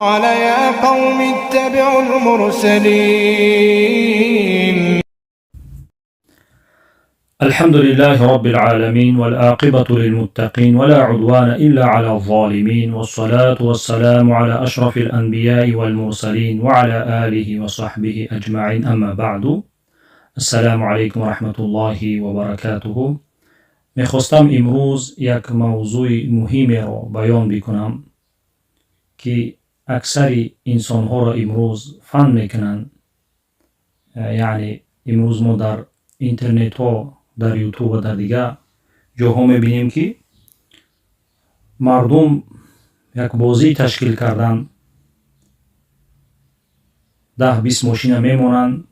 قال يا قوم اتبعوا المرسلين. الحمد لله رب العالمين، والعاقبة للمتقين، ولا عدوان إلا على الظالمين، والصلاة والسلام على أشرف الأنبياء والمرسلين وعلى آله وصحبه أجمعين، أما بعد، السلام عليكم ورحمة الله وبركاته. Мехостам имрӯз як мавзӯи муҳимеро баён бикунам, ки аксари инсонҳоро имрӯз фан мекунанд. Яъне имрӯз мо дар интернетҳо, дар Ютуб ва дар дигар ҷоҳо мебинем, ки мардум як бозӣ ташкил карданд, 10-20 мошина мемонанд,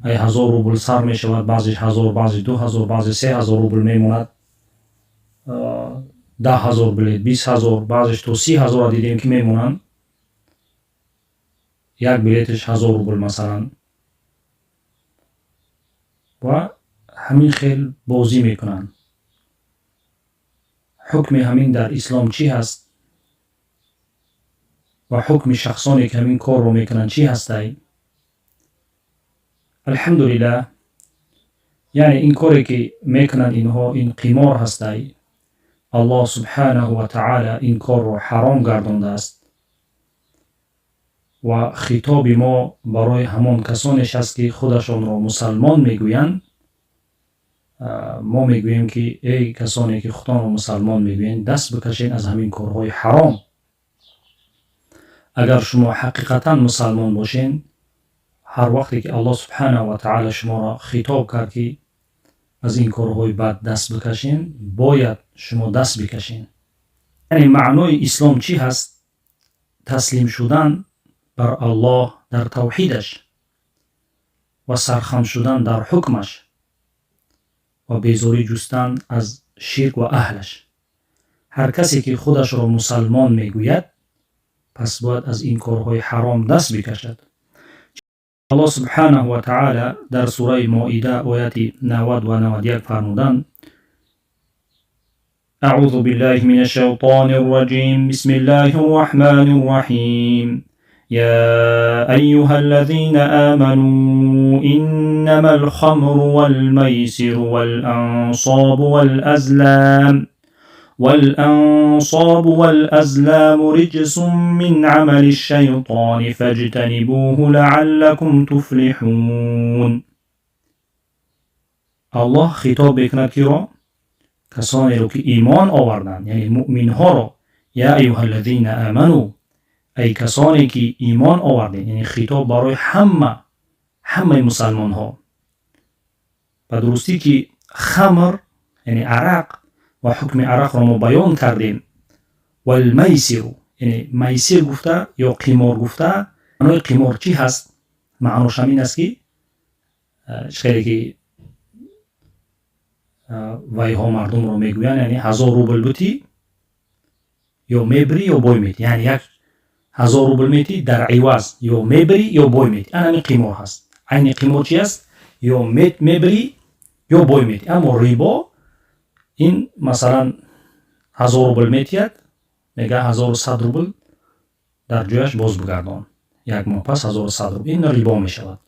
ай 1000 рубл сар мешавад, баъзеш 1000, баъзе 2000, баъзе 3000 рубл мемонад, 10 000 билет, 20 000, баъзеш то 30 000-ра дидем, ки мемонанд, як билеташ 1000 рубл масалан, ва ҳамин хел бозӣ мекунанд. Ҳукми ҳамин дар ислом чӣ ҳаст ва ҳукми шахсоне, ки ҳамин корро мекунанд, чӣ ҳастай? Алҳамдулиллаҳ, яъне ин коре, ки мекунанд инҳо, ин қимор ҳастай. Аллоҳ субҳанаҳу ва таъала ин корро ҳаром гардондааст ва хитоби мо барои ҳамон касонеш аст, ки худашонро мусалмон мегӯянд. Мо мегӯем, ки эй касоне, ки худтонро мусалмон мегӯянд, даст бикашед аз ҳамин корҳои ҳаром. Агар шумо ҳақиқатан мусалмон бошед, ҳар вақте ки Аллоҳ субҳанаҳу ва таъала шуморо хитоб кард, ки аз ин корҳои бад даст бикашен, бояд шумо даст бикашен. Яъне маънои ислом чӣ ҳаст? Таслим шудан бар Аллоҳ дар тавҳидаш ва сархам шудан дар ҳукмаш ва безорӣ ҷустан аз ширк ва аҳлаш. Ҳар касе, ки худашро мусалмон мегӯяд, пас бояд аз ин корҳои ҳаром даст бикашад. Аллоҳ субҳанаҳу ва таъала дар сураи Моида, ояти 90 ва 91 фармуданд: أعوذ بالله من الشيطان الرجيم، بسم الله الرحمن الرحيم. يا أيها الذين آمنوا إنما الخمر والميسر والأنصاب والأزلام رجس من عمل الشيطان فاجتنبوه لعلكم تفلحون. Аллоҳ хитоб мекунад киро? Касонеро, ки имон оварданд, яъне муъминҳоро. يا أيها الذين آمنوا, ай касоне, ки имон овардед, яъне хитоб барои ҳамаи мусалмонҳо. Ба дурустӣ, ки хамр, яъне арақ, ва ҳукми арақро мо баён кардем, والميسر, яъне майсир гуфта ё қимор гуфта. Маънои қимор чӣ ҳаст? Маънош ҳамин аст, ки хеле ки вайҳо мардумро мегӯянд, яъне 1000 рубл бутӣ, ё мебирӣ, ё бой метӣ. Яъне 1000 рубл метӣ, дар иваз ё мебирӣ, ё бой метӣ. Ана ҳамин қимор ҳаст. Айни қимор чи аст? Ё мебирӣ, ё бой метӣ. Аммо рибо ин, масалан, 1000 рубл метиҳад, мега 1100 рубл дар ҷояш боз бигардон як моҳ пас, 1100 рубл. Ин рибо мешавад.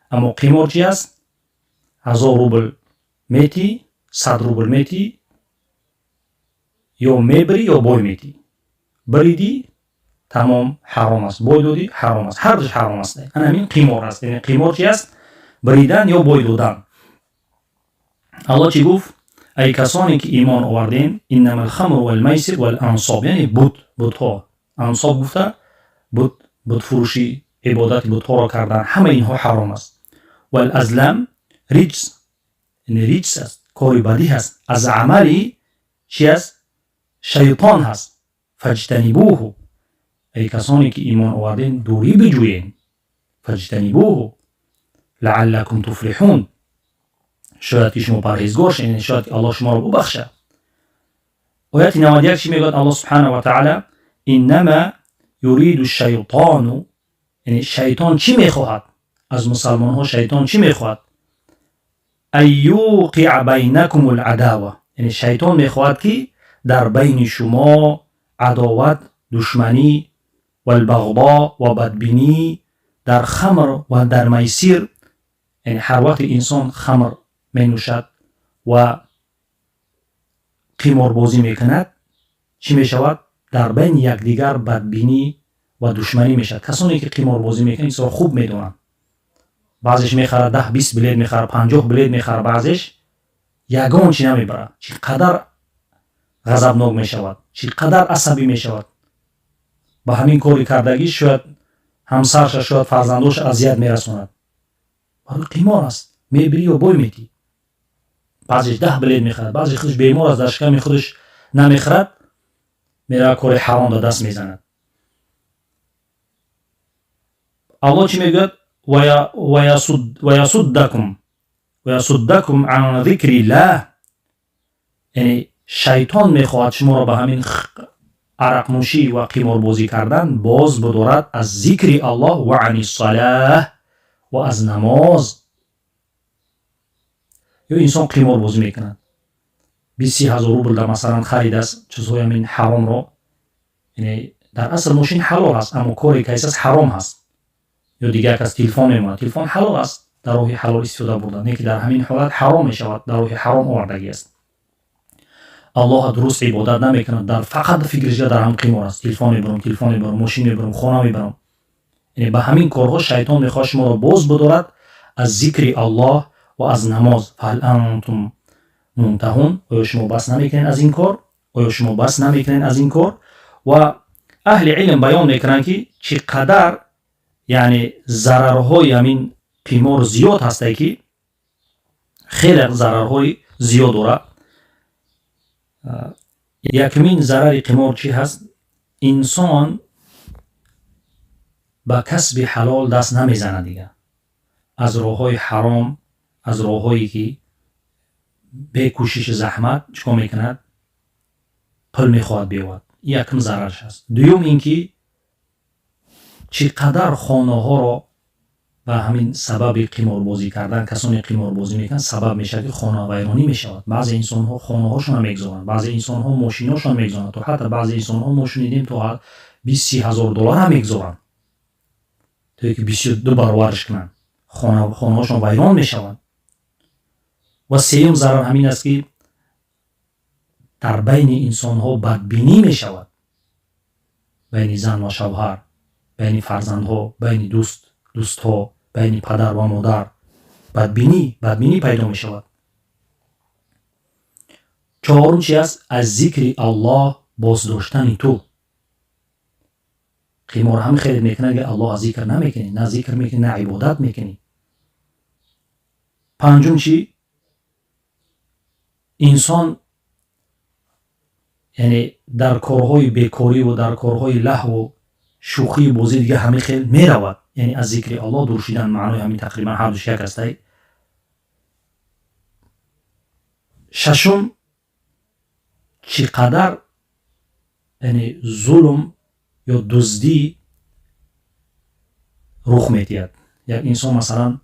Аммо қимор чи аст? 1000 рубл метӣ, 100 рубл метӣ, ё мебирӣ, ё бой метӣ. Биридӣ, тамом, ҳаром аст, бой додӣ, ҳаром аст, ҳардуш ҳаром аст. Ана ҳамин қимор аст. Яъне қимор чи аст? Биридан ё бой додан. Аллоҳ чӣ гуфт? Ай касоне, ки имон овардем, إنما الخمر والميسر والأنصاب, яъне бутҳо, ансоб гуфта бутфурӯшӣ, ибодати бутҳоро кардан, ҳама инҳо ҳаром аст. والأزلام رجس, яъне риҷс аст, кори бадӣ ҳаст, аз амали чи аст? Шайтон ҳаст. فاجتنبوه, эй касоне, ки имон овардем, дурӣ биҷӯед. فاجتنبوه لعلكم تفلحون, шояд ки шумо парҳезгор шавед, шояд ки Аллоҳ шуморо бубахшад. Ояти 91 чӣ мегӯяд Аллоҳ субҳанаҳу ва таъала? إنما يريد الشيطان, яъне шайтон чӣ мехоҳад аз мусалмонҳо? Шайтон чӣ мехоҳад? أن يوقع بينكم العداوة, яъне шайтон мехоҳад, ки дар байни шумо адоват, душманӣ. валбағдо ва бадбинӣ дар хамр ва дар майсир. Яъне ҳар вақте инсон хамр менӯшад ва қиморбозӣ мекунад, чӣ мешавад? Дар байни якдигар бадбинӣ ва душманӣ мешавад. Касоне ки қиморбозӣ мекунанд, инсонро хуб медонанд. Баъзеш мехарад, 10-20 билет мехарад, 50 билет мехарад, баъзеш ягон чӣ намебарад. Чӣ қадар ғазабнок мешавад, чӣ қадар асабӣ мешавад. Ба ҳамин кори кардагӣ шояд ҳамсарша, шояд фарзандоша азият мерасонад. Барои қимор аст, мебирӣ ё бой метӣ. Баъзеш 10 билет мехарад, баъзе худаш бемор аст, дар шиками худаш намехӯрад, меравад, кори ҳаром да даст мезанад. Аллоҳ чӣ мегӯяд? Ваясуддакум ан зикриллаҳ. Яъне шайтон мехоҳад шуморо ба ҳамин арақнӯшӣ ва қиморбозӣ кардан боз бидорад аз зикри Аллоҳ, ва ани ссалаҳ, ва аз намоз. Ё инсон қиморбозӣ мекунад, 20-30 ҳазор рубл дар масалан харидааст чизҳои ҳамин ҳаромро. Яъне дар асл мошин ҳалол аст, аммо коре ки аст ҳаром ҳаст. Ё дигар кас телефон мемонад, телефон ҳалол аст дар роҳи ҳалол истифода бурдан, не ки дар ҳамин ҳолат ҳаром мешавад, дар роҳи ҳаром овардагӣ аст. Аллоҳа дуруст ибодат намекунад, дар фақат фикриш дар ҳам қимор аст. Телефон мебарам, телефон мебарам, мошин мебарам, хона мебарам. Яъне ба ҳамин корҳо шайтон мехоҳад шуморо боз бидорад аз зикри Аллоҳ ва аз намоз. Фаҳал антум мунтаҳун. Оё шумо бас намекунед аз ин кор? Оё шумо бас намекунед аз ин кор? Ва аҳли илм баён мекунанд, ки чӣ қадар, яъне, зарарҳои ҳамин қимор зиёд ҳастае, ки хеле зарарҳои зиёд дорад. Якумин зарари қимор чӣ ҳаст? Инсон ба касби ҳалол даст намезанад, дигар аз роҳҳои ҳаром, аз роҳҳое ки бекӯшиши заҳмат чӣ кор мекунад, пул мехоҳад биёвад. Ин якум зарарш аст. Дуюм ин ки чӣ қадар хонаҳоро ба ҳамин сабаби қиморбозӣ кардан, касоне қиморбозӣ мекунанд, сабаб мешавад, ки хонавайронӣ мешавад. Баъзе инсонҳо хонаҳошонро мегузоранд, баъзе инсонҳо мошиношонро мегузоранд, то ҳатто баъзе инсонҳо мо шунидем, то 20-30 ҳазор долларам мегузоранд, то ки 22 баробарш кунанд, хонаҳошон вайрон мешаванд. Ва сеюм зарар ҳамин аст, ки дар байни инсонҳо бадбинӣ мешавад, байни зан ва шавҳар, байни фарзандҳо, байни дӯстҳо, байни падар ва модар бадбинӣ пайдо мешавад. Чорум чи аст? Аз зикри Аллоҳ боздоштани ту. Қимор ҳам хеле мекунад, ки Аллоҳ зикр намекунӣ, на зикр мекунӣ, на ибодат мекунӣ. Панҷум чи? Инсон, яъне, дар корҳои бекориву дар корҳои лаҳву шӯхию бозӣ дига ҳамин хел меравад. Яъне аз зикри Аллоҳ дур шидан, маънои ҳамин тақрибан ҳардуш як астай. Шашум, чӣ қадар, яъне, зулм ё дуздӣ рух медиҳад. Як инсон, масалан,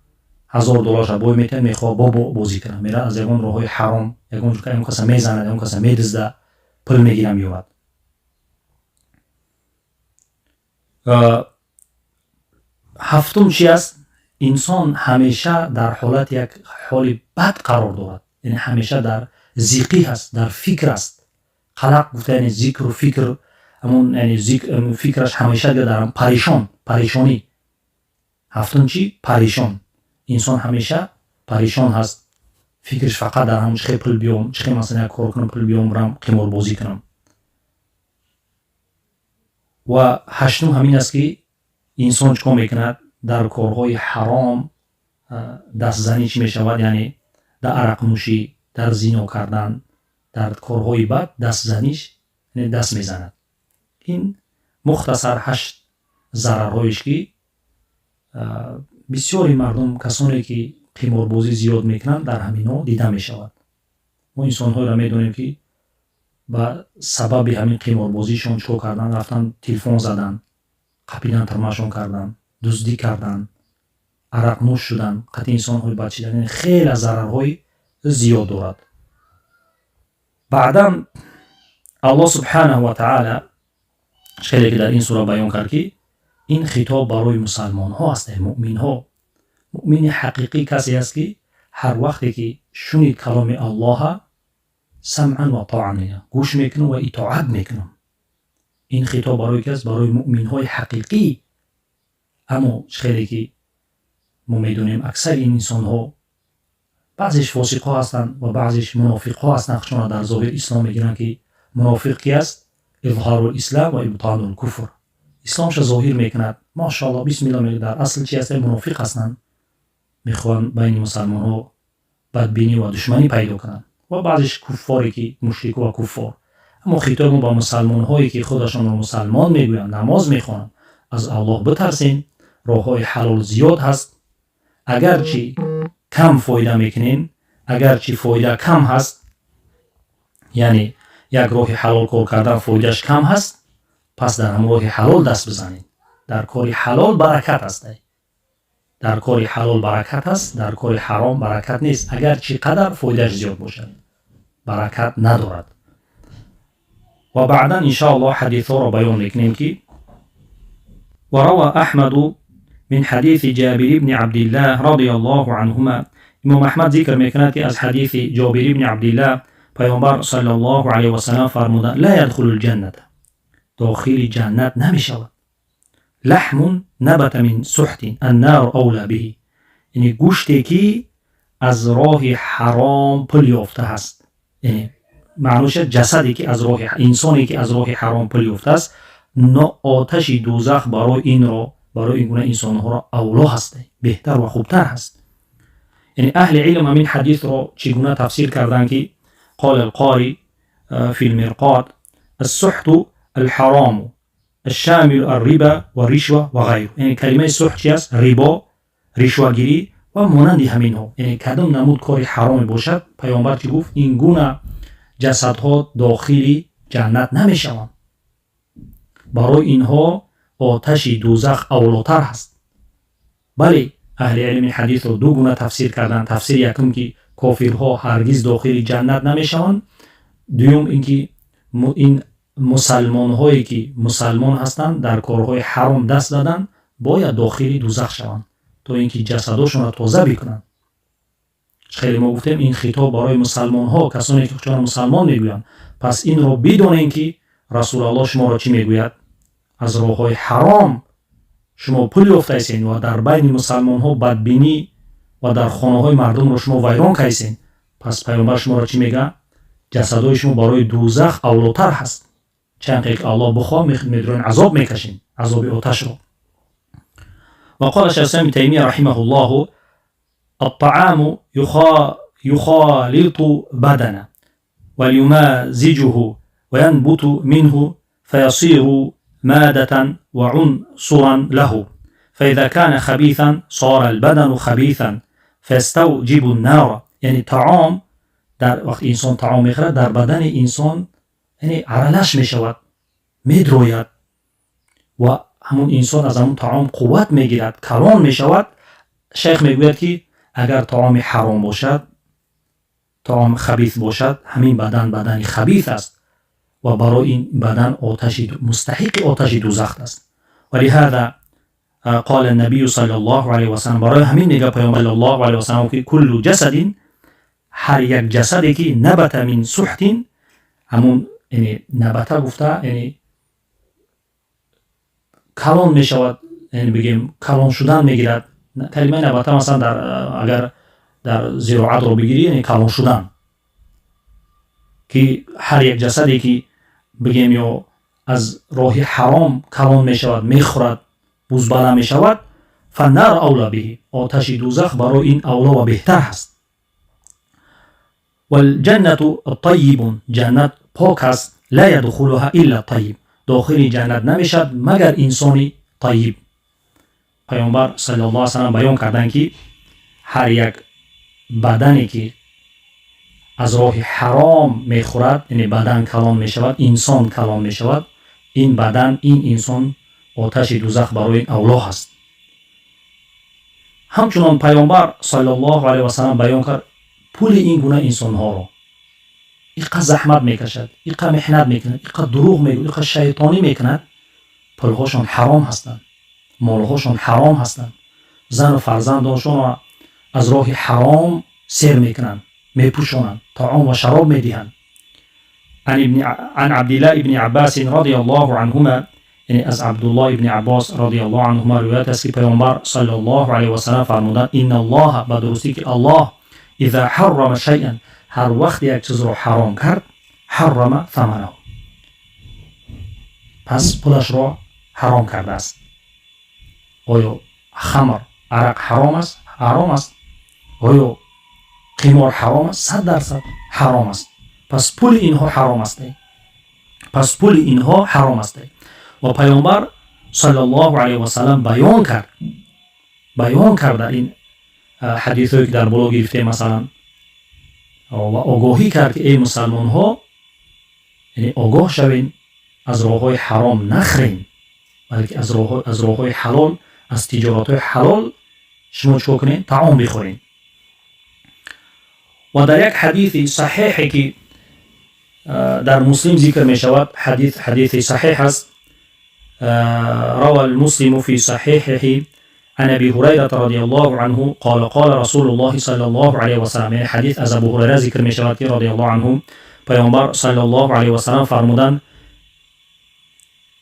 1000 долларша бой метиҳад, мехоҳад бо бозӣ кунад, меравад, аз ягон роҳҳои ҳаром ягон каса мезанад, ягон каса медизда, пул мегира, меёрад. Ҳафтум чи аст? Инсон ҳамеша дар ҳолати як ҳоли бад қарор дорад, яъне ҳамеша дар зиқӣ ҳаст, дар фикр аст. Қалақ гуфта, яъне зикру фикр, ҳамон, яъне фикраш ҳамеша дар паришон, паришонӣ. Ҳафтум чи? Паришон. Инсон ҳамеша паришон ҳаст, фикраш фақат дар ҳамон чӣ хел пул биём, чӣ хел, масалан, як кор кунам, пул биём, рам қиморбозӣ кунам. Ва ҳаштум ҳамин аст, ки инсон чӣ кор мекунад? Дар корҳои ҳаром дастзанӣ чӣ мешавад, яъне дар арақнӯшӣ, дар зино кардан, дар корҳои бад дастзаниш, яъне даст мезанад. Ин мухтасар ҳашт зарарҳоеш, ки бисёри мардум, касоне ки қиморбозӣ зиёд мекунанд, дар ҳаминҳо дида мешавад. Мо инсонҳоеро медонем, ки ба сабаби ҳамин қиморбозишон чӣ кор кардан? Рафтан, телефон задан, қапидан, тирмашон кардан, дуздӣ кардан, арақнӯш шудан, қатъи инсонҳои бад шидан. Яъне хеле зарарҳои зиёд дорад. Баъдан Аллоҳ субҳанаҳу ва таала хеле ки дар ин сура баён кард, ки Ин хитоб барои мусалмонҳо аст, муъминҳо. Муъмини ҳақиқӣ касе аст, ки ҳар вақте ки шунид каломи Аллоҳа, самъан ва тоан мегӯяд, гӯш мекунам ва итоат мекунам. Ин хитоб барои ки аст? Барои муъминҳои ҳақиқӣ. Аммо чӣ хеле ки мо медонем, аксари ин инсонҳо баъзеш фосиқҳо ҳастанд ва баъзеш мунофиқҳо ҳастанд, худшонро дар зоҳир ислом мегиранд. Ки мунофиқ ки аст? Изҳору лислам ва ибтону лкуфр. Исломша зоҳир мекунад, машоалло, бисмилла мегӯяд, дар асл чи ҳаст? Мунофиқ ҳастанд, мехоҳанд байни мусалмонҳо бадбинӣ ва душманӣ пайдо кунанд. Ва баъзеш куффоре, ки мушрику ва куффор. Аммо хитоби мо ба мусалмонҳое, ки худашонро мусалмон мегӯянд, намоз мехонанд: аз Аллоҳ битарсем. Роҳҳои ҳалол зиёд ҳаст. Агарчи кам фоида мекунем, агарчи фоида кам ҳаст, яъне як роҳи ҳалол кор кардан фоидааш кам ҳаст, пас дар ҳамон роҳи ҳалол даст бизанед. Дар кори ҳалол баракат аст, дар кори ҳалол баракат аст, дар кори ҳаром баракат нест. Агар чӣ қадар фоидааш зиёд бошад, баракат надорад. Ва баъдан, иншоаллоҳ, ҳадисҳоро баён мекунем, ки وروى أحمد من حديث جابر بن عبد الله رضي الله عنهما. Имом Аҳмад зикр мекунад, ки аз ҳадиси Ҷобир ибни Абдиллаҳ Паёмбар саллаллоҳу алайҳи васалам фармуданд: لا يدخل الجنة, дохили ҷаннат намешавад, لحم نبت من سحت النار أولى به, яъне гӯште, ки аз роҳи ҳаром пул ёфта ҳаст. Яъне маъноша ҷасаде, ки аз роҳи инсоне, ки аз роҳи ҳаром пул ёфтааст, оташи дӯзах барои инро, барои ин гуна инсонҳоро авло ҳаст, беҳтар ва хубтар ҳаст. Яъне аҳли илм ҳамин ҳадисро чӣ гуна тафсир карданд, ки قال القاري في المرقاة: السحت الحرام الشامل الربا والرشوة وغيره. Яъне калимаи сухт чи аст? Рибо, ришвагирӣ ва монанди ҳаминҳо. Яъне кадом намуд кори ҳароме бошад, Паёмбар чӣ гуфт? Ин гуна ҷасадҳо дохили ҷаннат намешаванд, барои инҳо оташи дӯзах авлотар ҳаст. Бале, аҳли илми ҳадисро ду гуна тафсир карданд. Тафсири якум, ки кофирҳо ҳаргиз дохили ҷаннат намешаванд. Дуюм, ин ки ин мусалмонҳое, ки мусалмон ҳастанд, дар корҳои ҳаром даст заданд, бояд дохили дӯзах шаванд, то ин ки ҷасадошонро тоза бикунанд. Хеле мо гуфтем, ин хитоб барои мусалмонҳо, касоне ки худшонро мусалмон мегӯянд. Пас инро бидонем, ки Расулаллоҳ шуморо чӣ мегӯяд? Аз роҳҳои ҳаром шумо пул ёфтаистен ва дар байни мусалмонҳо бадбинӣ ва дар хонаҳои мардумро шумо вайрон кардистен. Пас Паёмбар шуморо чӣ мегӯяд? Ҷасадҳои шумо барои дӯзах авлотар ҳаст. Чанқе ки Аллоҳ бихоҳ, медроен, азоб мекашем, азоби оташро. وقال شيخ الإسلام ابن تيمية رحمه الله: الطعام يخالط بدنه ويمازجه وينبت منه فيصير مادة وعنصرا له، فإذا كان خبيثا صار البدن خبيثا فيستوجب النار. Яъне таом, дар вақти инсон таом мехӯрад, дар бадани инсон, яъне аралаш мешавад, медрояд ва ҳамун инсон аз ҳамун таом қувват мегирад, калон мешавад. Шайх мегӯяд, ки агар таоми ҳаром бошад, таом хабис бошад, ҳамин бадан бадани хабис аст ва барои ин бадан оташи мустаҳиқи оташи дӯзах аст. ولهذا قال النبي صلى الله عليه وسلم, барои ҳамин мега Паёмбар صلى الله عليه وسلم, ки كل جسد, ҳар як ҷасаде, ки نبت من سحت, ҳамун яъне نبت гуфта, яъне калон мешавад, яъне бигем, калон шудан мегирад. Калимаи نبت, масалан, дар агар дар зироатро бигирӣ, яъне калон шудан, ки ҳар як ҷасаде, ки бигем, ё аз роҳи ҳаром калон мешавад, мехӯрад, бузбала мешавад, فالنار أولى به, оташи дӯзах барои ин авло ва беҳтар ҳаст. والجنة طيب, ҷаннат пок аст, لا يدخلها إلا طيب, дохили ҷаннат намешавад, магар инсони тайиб. Паёмбар صلى الله عليه وسلم баён карданд, ки ҳар як бадане, ки аз роҳи ҳаром мехӯрад, яъне бадан калон мешавад, инсон калон мешавад, ин бадан, ин инсон, оташи дӯзах барои ин авло ҳаст. Ҳамчунон Паёмбар صلى الله عليه وسلم баён кард пули ин гуна инсонҳоро. Иқа заҳмат мекашад, иқа меҳнат мекунад, иқа дурӯғ мегӯяд, иқа шайтонӣ мекунад, пулҳошон ҳаром ҳастанд. Молҳошон ҳаром ҳастанд, зану фарзандоншонро аз роҳи ҳаром сер мекунанд, мепӯшонанд, таом ва шароб медиҳанд. عن عبد الله ابن عباس رضي الله عنهما, яъне аз Абдуллоҳ ибни Аббос радиаллоҳу анҳума ривоят аст, ки Паёмбар саллаллоҳу алайҳи васалам фармуданд: инналлоҳа, ба дурустӣ ки Аллоҳ, иза ҳаррама шайъан, ҳар вақте як чизро ҳаром кард, ҳаррама саманаҳу, пас пулашро ҳаром кардааст. Оё хамр, арақ ҳаром аст? Ҳаром аст. Оё қимор ҳаром аст? 100% ҳаром аст. Пас пули инҳо ҳаром аст, пас пули инҳо ҳаром аст. Ва Паёмбар саллаллоҳу алайҳи васалам баён кард дар ин ҳадисҳое, ки дар боло гирифтем, масалан, ва огоҳӣ кард, ки эй мусалмонҳо, яъне огоҳ шавен, аз роҳҳои ҳаром нахӯрен, балки аз роҳҳои ҳалол, аз тиҷоратҳои ҳалол шумо чикор кунед? Таом бихӯрен. Ва дар як ҳадиси саҳеҳе, ки дар Муслим зикр мешавад, ҳадис ҳадиси саҳеҳ аст, روى المسلم في صحيحه عن ابي هريره رضي الله عنه قال: قال رسول الله صلى الله عليه وسلم. یعنی حدیث از ابو هریره ذکر می شود که رضی الله عنه پیامبر صلی الله علیه و سلم فرمودند: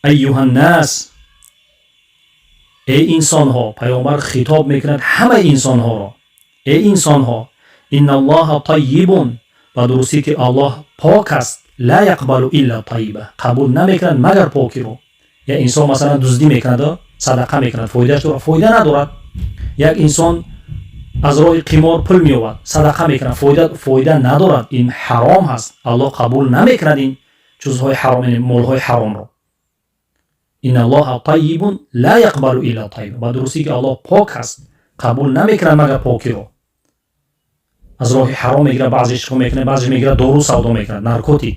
ایها الناس، эй инсонҳо. Паёмбар хитоб мекунад ҳамаи инсонҳоро: эй инсонҳо, إن الله طيب, ба дурустӣ ки Аллоҳ пок аст, لا يقبل إلا طيبا, қабул намекунад магар покиро. Як инсон, масалан, дуздӣ мекунад, садақа мекунад, фоидааш дорад? Фоида надорад. Як инсон аз роҳи қимор пул меёбад, садақа мекунад, фоида надорад. Ин ҳаром ҳаст, Аллоҳ қабул намекунад ин чизҳои ҳаром, молҳои ҳаромро. إن الله طيب لا يقبل إلا طيبا, ба дурустӣ ки Аллоҳ пок ҳаст, қабул намекунад магар покиро. Аз роҳи ҳаром мегирад, баъзеш чикор мекунад? Баъзеш мегирад, дору савдо мекунад, наркотик,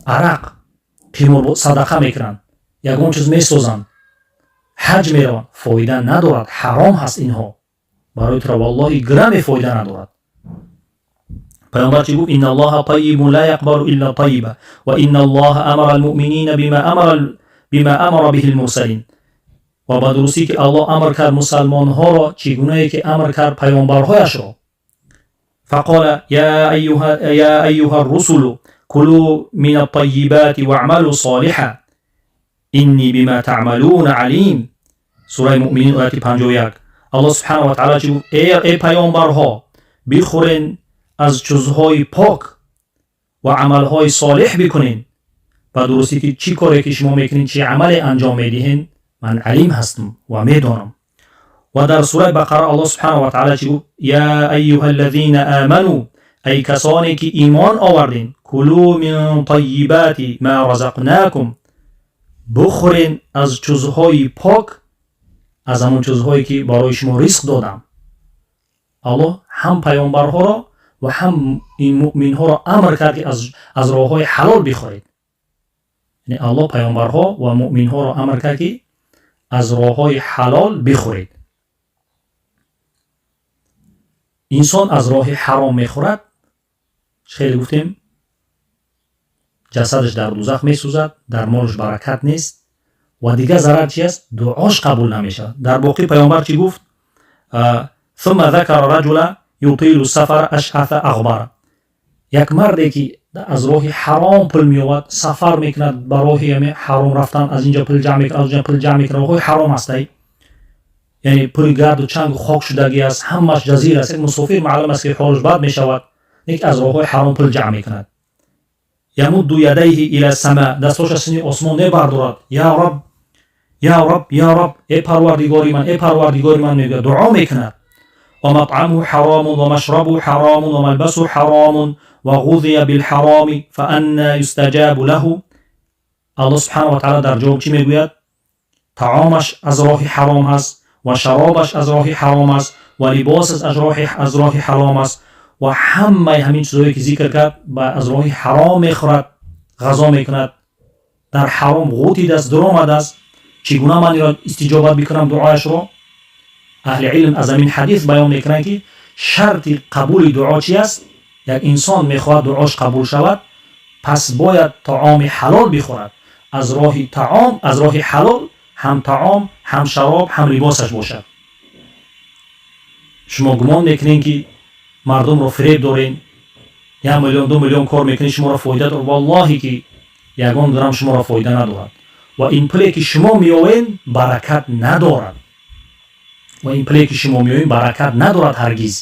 арақ, қимор, садақа мекунанд, ягон чиз месозанд, ҳаҷ мераванд, фоида надорад, ҳаром ҳаст инҳо барои тура, валлоҳи, граме фоида надорад. Паёмбар чӣ гуфт? إن الله طيب لا يقبل إلا طيبا وإن الله أمر المؤمنين بما أمر به المرسلين. Ва ба дурустӣ ки Аллоҳ амр кард мусалмонҳоро, чӣ гунае ки амр кард паёмбарҳояшро. فقال: يا أيها الرسل كلوا من الطيبات واعملوا صالحا إني بما تعملون عليم. Сураи Муъминин, ояти 51. Аллоҳ субҳанаҳу ва таъала чӣ гуфт? Эй паёмбарҳо, бихӯрен аз чизҳои пок ва амалҳои солеҳ бикунен. Ба дурустӣ ки чӣ коре ки шумо мекунед, чӣ амале анҷом медиҳен, ман алим ҳастам ва медонам. Ва дар сураи Бақара Аллоҳ субҳанаҳу ва таъала чӣ гуфт? يا أيها الذين آمنوا, эй касоне ки имон овардем, كلوا من طيبات ما رزقناكم, бухӯрен аз чизҳои пок, аз ҳамон чизҳое ки барои шумо ризқ додам. Аллоҳ ҳам паёмбарҳоро ва ҳам ин муъминҳоро амр кард, ки аз роҳҳои ҳалол бихӯред. Яъне Аллоҳ паёмбарҳо ва муъминҳоро амр кард, ки аз роҳҳои ҳалол бихӯред. Инсон аз роҳи ҳаром мехӯрад, хеле гуфтем, ҷасадаш дар дузах месӯзад, дар молаш баракат нест ва дигар зарар чи аст? Дуош қабул намешавад. Дар боқӣ паёмбар чӣ гуфт? ثم ذكر رجلا يطيل السفر أشعث أغبر. Як марде ки аз роҳи ҳаром пул меёбад, сафар мекунад, ба роҳи ҳаром рафтан, аз инҷо пул ҷамъ мекунад, аз инҷо пул ҷамъ мекунад, роҳҳои ҳаром ҳастай, яъне пури гарду чангу хок шудагӣ аст, ҳамаш ҷазир аст. Як мусофир маълум аст, ки ҳолаш бад мешавад, лекин аз роҳҳои ҳаром пул ҷамъ мекунад. يمد يديه إلى السماء, дастошa сини осмон мебардорад, يا رب, يا رب, يا رب, эй Парвардигори ман, эй Парвардигори ман, мегӯяд, дуо мекунад. ومطعمه حرام ومشربه حرام وملبسه حرام وغذي بالحرام فأنى يستجاب له. Аллоҳ субҳанаҳу ва таъала дар ҷавоб чӣ мегӯяд? Таомаш аз роҳи ҳаром ҳаст ва шаробаш аз роҳи ҳаром аст ва либосаш аз роҳи ҳаром аст ва ҳамаи ҳамин чизҳое ки зикр кард, аз роҳи ҳаром мехӯрад, ғазо мекунад, дар ҳаром ғутидааст, дуромадааст. Чӣ гуна ман иро истиҷобат бикунам дуояшро? Аҳли илм аз ҳамин ҳадис баён мекунанд, ки шарти қабули дуо чи аст? Як инсон мехоҳад дуош қабул шавад, пас бояд таоми ҳалол бихӯрад. Аз роҳи таом, аз роҳи ҳалол ҳам таом, Ҳам шароб, ҳам либосаш бошад. Шумо гумон мекунед, ки мардумро фиреб дорен, 1 миллион, 2 миллион кор мекунед, шуморо фоида дорад. Валлоҳе ки ягон грамм шуморо фоида надорад ва ин пуле, ки шумо меовен, баракат надорад. Ва ин пуле, ки шумо меоен, баракат надорад ҳаргиз.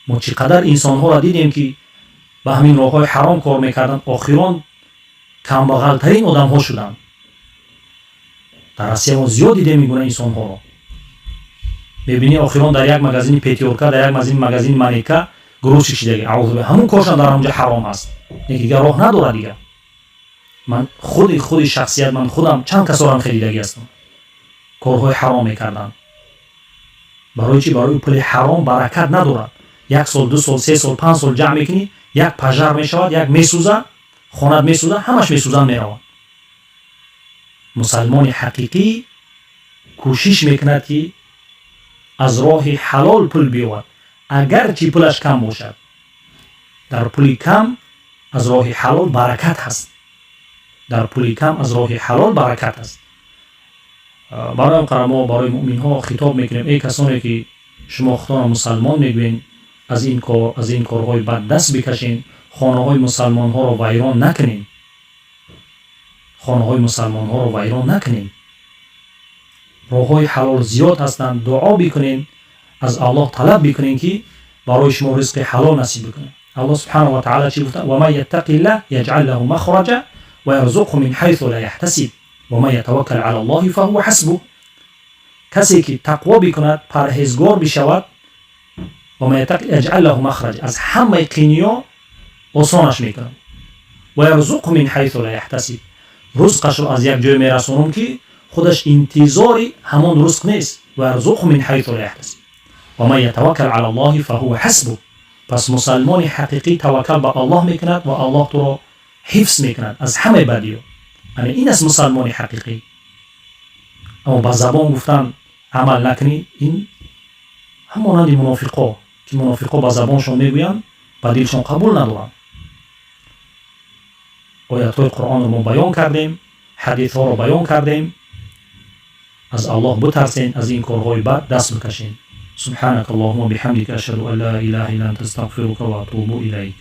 Мо чӣ қадар инсонҳоро дидем, ки ба ҳамин роҳҳои ҳаром кор мекарданд, охирон камбағалтарин одамҳо шуданд. Дар Россия мо зиёд дидем ин гуна инсонҳоро. Мебинӣ, охирон дар як магазини «Пятёрка», дар як магазини «Монетка» грузчик шидаги. Ҳамун коршон дар ҳамонҷо ҳаром аст, дигар роҳ надорад. Дигар ман худи шахсият, ман худам чанд касорам хелидагӣ ҳастам, корҳои ҳаром мекарданд. Барои чӣ? Барои пули ҳаром баракат надорад. Як сол, 2 сол, 3 сол, 5 сол ҷамъ мекунӣ, як пожар мешавад, як месӯза, хонат месӯза, ҳамаш месӯзан меравад. Мусалмони ҳақиқӣ кӯшиш мекунад, ки аз роҳи ҳалол пул биёвад, агарчи пулаш кам бошад. Дар пули кам аз роҳи ҳалол баракат ҳаст. Дар пули кам аз роҳи ҳалол баракат аст. Барои он қадр мо барои муъминҳо хитоб мекунем: эй касоне, ки шумо худтонро мусалмон мегӯед, аз ин кор, аз ин корҳои бад даст бикашен. Хонаҳои мусалмонҳоро вайрон накунем, хонаҳои мусалмонҳоро вайрон накунем. Роҳҳои ҳалол зиёд ҳастанд. Дуо бикунем, аз Аллоҳ талаб бикунем, ки барои шумо ризқи ҳалол насиб бикунад. Аллоҳ سبحانه وتعالى чӣ гуфта? ومن يتق الله يجعل له مخرجا ويرزقه من حيث لا يحتسب ومن يتوكل على الله فهو حسبه. Касе ки тақво бикунад, парҳезгор бишавад, يجعل له مخرجا, аз ҳамаи қиниё осонаш мекунад, ويرزقه من حيث لا يحتسب, рузқашро аз як ҷое мерасонам, ки худаш интизори ҳамон рузқ нест. ويرزقه من حيث لا يحتسب ومن يتوكل على الله فهو حسبه. Пас мусалмони ҳақиқӣ таваккал ба Аллоҳ мекунад ва Аллоҳ туро ҳифз мекунад аз ҳамаи бадиё. Ана ин аст мусалмони ҳақиқӣ. Аммо ба забон гуфтан, амал накунӣ, ин ҳамонанди мунофиқо, ки мунофиқо ба забоншон мегӯянд, ба дилшон қабул надоранд. Оятҳои Қуръонро мо баён кардем, ҳадисҳоро баён кардем. Аз Аллоҳ бутарсен, аз ин корҳои бад даст бикашен. سبحانك اللهم بحمدك، أشهد أن لا إله إلا أنت، أستغفرك وأتوب إليك.